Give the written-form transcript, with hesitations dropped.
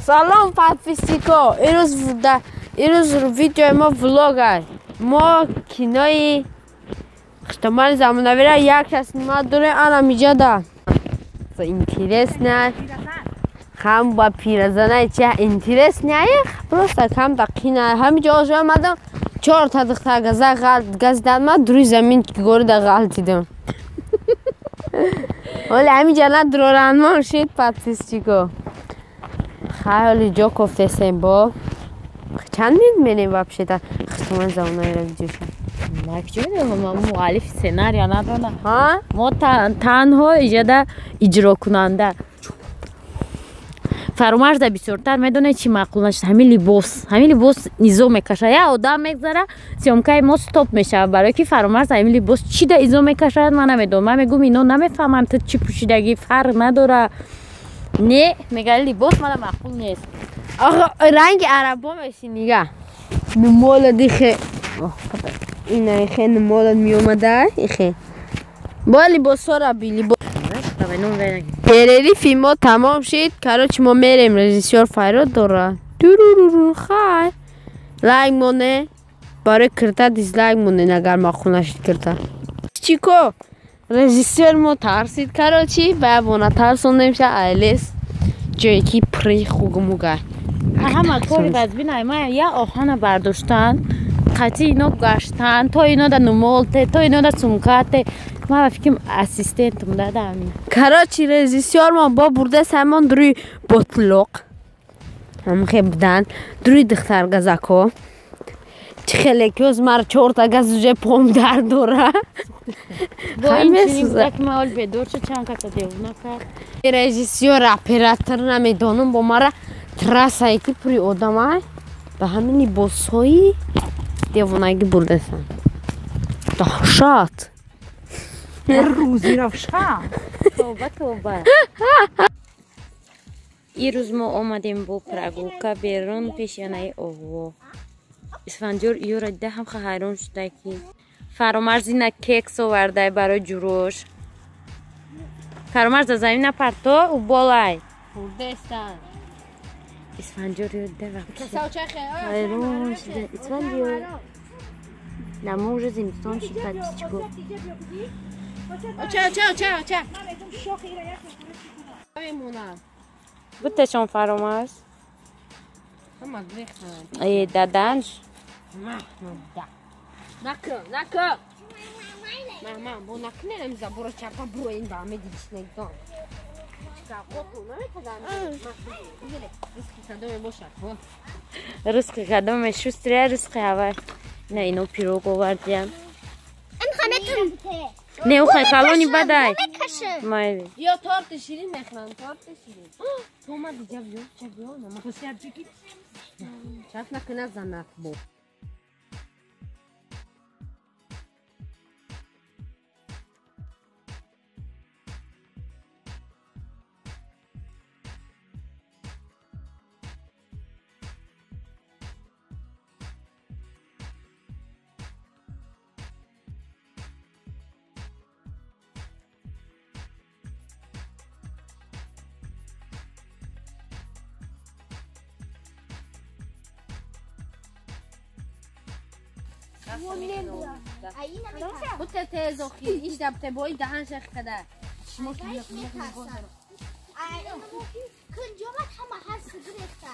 Салом подписчико. Ирӯз видеои мо влог мо кинои хуштомани замонавира як кас снимат дорем ана миҷада. Интересно. Ҳам ба пиразана чи интересно, просто кам да қина. Ҳами ҷо омадам чорта духтар газа газдан ма дури замин горида ғалтидам. Оли ҳами ҷа надроранмон шид подписчико. Хайоли ҷо кофтесем бо. Чанд минут мерем вообще-то хуштомани замонавира видеоша? Ман муаллифи сценария надонам. Мо танҳо иҷода иҷрокунанда. Фаромарза бисёртар медонед чӣ маъқул нашуд? Ҳамин либос. Ҳамин либос низо мекашад. Як одам мегзара, съёмкаи мо стоп мешавад, барое ки Фаромарз ҳамин либос чӣ да изо мекашад, ман намедонам. Ман мегӯм ино намефаҳманд ту чӣ пӯшидагӣ, фарқ надора. Не, мега либос мана маъқул нест. Охо ранги арабо меши нига. Нумола дихе. Ина ихе нумола меомада ихе. Бо либосора би либос. Перерыв мо тамом шид. Короче, мо мерем режиссёр файрод дора. Туруруру хай. Лайк моне. Барои кирта дизлайк моне агар маъқул нашид кирта. Чико? Режиссёр мо тарсид, короче, ба бона тарсондем ша айлес. Ҷое ки пури хугмуга. Ҳама кори вазбина ма я оҳана бардоштан, қатъи ино гаштан, то ино да нумолте, то ино да сумкате. Ма ба фикрам ассистентум дадам. Короче, режиссёр мо бо бурда самон дури ботлоқ. Ҳамхе будан, дури духтар газако. Чӣ хеле ки оз мара чорта газ уже пом дард дора. Бо ин чунин буда ки ман ҳол бедор шуд, чанд каса девона кард. Режиссёр, оператор намедонам, бо мара трассае ки пури одамай ба ҳамин либосҳои девонагӣ бурдасан. Даҳшат. Рӯзи равшан. Тавба, тавба. Ирӯз мо омадем бо прогулка берун пеши анаи оҳво. Исфандиёр иёра дида ҳам ҳайрон шуда ки Фаромарз ина кекс овардай барои ҷурош. Фаромарз аз замин напарто, ӯ болай. Хурдестан. Исфандиёр иёра дида ҳайрон шуда. Исфандиёр. Намо уже зимистон шуд подписчико. Оча, оча, оча, оча. Бутешон Фаромарз. Э, даданш. Накун, накун. Мама, бо накунем забора чапа броин ба ме дидиш негдон. Ризқи кадоме шустрия ризқи ҳавай. На ино пирог овардиям. Не, ухай калони бадай. Майли. Ё торти ширин мехӯрам, торти ширин. Ту ма диҷа биё, ча биё, нама. Чаф накуна занак бо. Бутте тезохи, иш дабте бой даҳан шех када. Кунҷомат ҳама ҳаст гирехта.